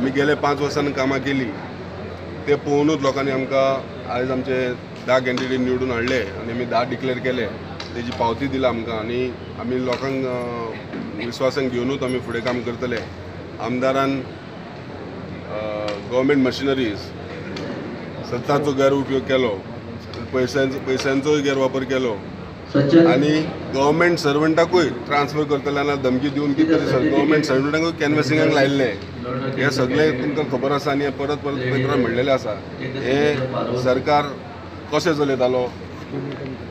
आमी गेले 5 वर्सांनी कामां केली ते पळोवनूच लोकांनी आमकां आयज आमचे 10 कॅन्डिडेट निवडून हाडले आनी आमी 10 डिक्लेअर केले, तेजी पावती दिला आमकां आनी आमी लोकांक विस्वासान घेवनूच आमी फुडें काम करतले। आमदारान गव्हर्मेंट मशिनरीज सत्ताचो गैरउपयोग केलो, पयशांचोय गैरवापर केलो आनी गव्हर्मेंट सर्वंटाकूय ट्रान्सफर करतले ना धमकी दिवन कितें तरी गव्हर्मेंट सर्वंटाकूय कॅनवसिंगाक लायिल्लें। हें सगळें तुमकां खबर आसा आनी परत परत पेपरार म्हणलेलें आसा। हें सरकार कशें चलयतालो,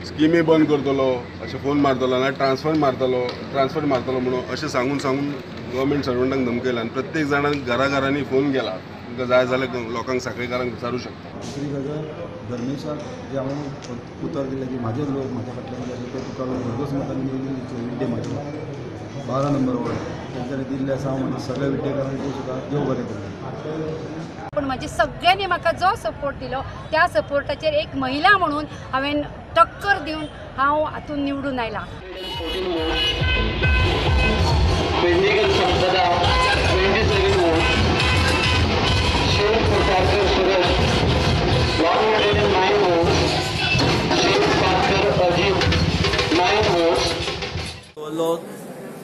स्किमी बंद करतलो अशें फोन मारतलो ना ट्रान्सफर मारतलो म्हणून अशें सांगून सांगून गव्हर्मेंट सर्वंटांक धमकयला आनी प्रत्येक जाणांक घराघरांनी फोन केला। तुमकां जाय जाल्यार लोकांक साखळेकारांक विचारूं शकता। दुसरी गजाल, धर्मेशाक जे हांवें उतर दिलें की म्हाजे लोक म्हाज्या फाटल्यान जे आसले ते तुका भरघोस मतांनी निवडून दिवचे। विड्डे म्हाजे 12 नंबर वॉर्ड तेंच्यांनी दिल्लें आसा। हांव म्हज्या सगळ्या विड्डेकारांक सुद्दां देव बरें करूं। पूण म्हजे सगळ्यांनी म्हाका जो सपोर्ट दिलो त्या सपोर्टाचेर एक महिला म्हणून हांवें टक्कर दिवन हांव हातूंत निवडून आयलां।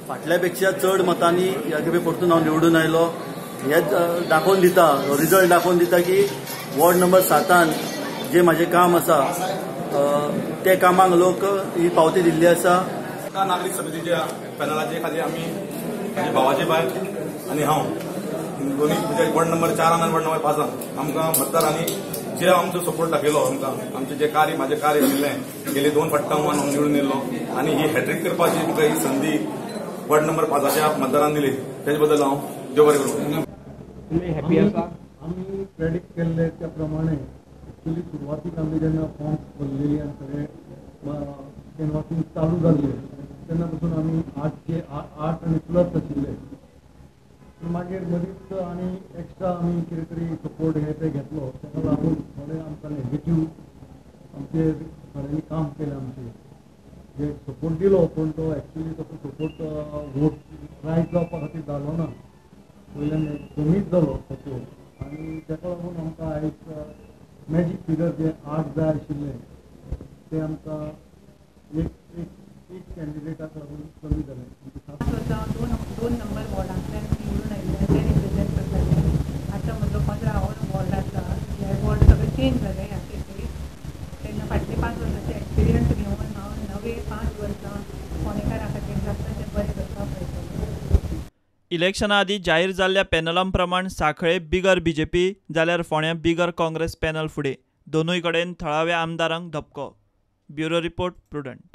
फाटल्या पेक्षा चड मतांनी ह्या खेपे परतून हांव निवडून आयलो। हे दाखोवन दिता, रिजल्ट दाखोवन दिता की वॉर्ड नंबर 7 जे म्हाजें काम आसा ते कामाक लोक ही पावती दिल्ली आसा। नागरीक समितीच्या पॅनलाचे खातीर आमी म्हजे भावाचे बायल आनी हांव दोनी म्हणजे वॉर्ड नंबर 4 आनी वॉर्ड नंबर 5 आमकां मतदारांनी जे आमचो सपोर्ट दाखयलो, आमकां आमचें जे कार्य म्हाजें कार्य आशिल्लें गेले 2 फावटी हांव निवडून येयल्लो आनी ही हॅट्रीक करपाची म्हाका ही संदी वॉर्ड नंबर 5 मतदारान दिली, तेजे बद्दल हांव देव बरें करूं। हॅपी आसा। आमी प्रेडिक्ट केल्ले त्या प्रमाणे एक्चुअली सुरवातीक आमी जेन्ना फॉर्म्स भरलेली आनी सगळें कॅनवासिंग चालू जाल्लें तेन्ना पसून आमी 8 आनी प्लस आशिल्ले। पूण मागीर मदींच आनी एक्स्ट्रा आमी कितें तरी सपोर्ट हे ते घेतलो, ताका लागून थोडे आमकां नेगेटीव आमचेर थोड्यांनी काम केलें। आमचेर जे सपोर्ट दिलो पूण तो एक्चुअली तसो सपोर्ट वोट रायज जावपा खातीर जालो ना, वयल्यान कमीच जालो सपोर्ट आनी ताका लागून आमकां आयज मॅजीक फिगर जे 8 जाय आशिल्ले ते आमकां एक एक कॅन्डिडेटाक लागून कमी जालें। 2 नंबर वॉर्डांतल्यान निवडून आयिल्ले ते रिप्रेझेंट करताले। आतां म्हजो 15 वॉर्ड आसा, हे वॉर्ड सगळे चेंज जाले ह्या खेपे। तेन्ना फाटले 5 वर्सांचे एक्सपिरियन्स घेवन हांव नवे 5 वर्सां फोंडेकारां खातीर जाता तें बरें करपाक पळयतलें। इलेक्शना आदीं जाहीर जाल्ल्या पॅनलां प्रमाण सांखळे बिगर बीजेपी जाल्यार फोंड्यां बिगर काँग्रेस पॅनल फुडें। दोनूय कडेन थळाव्या आमदारांक धपको। Bureau report, Prudent.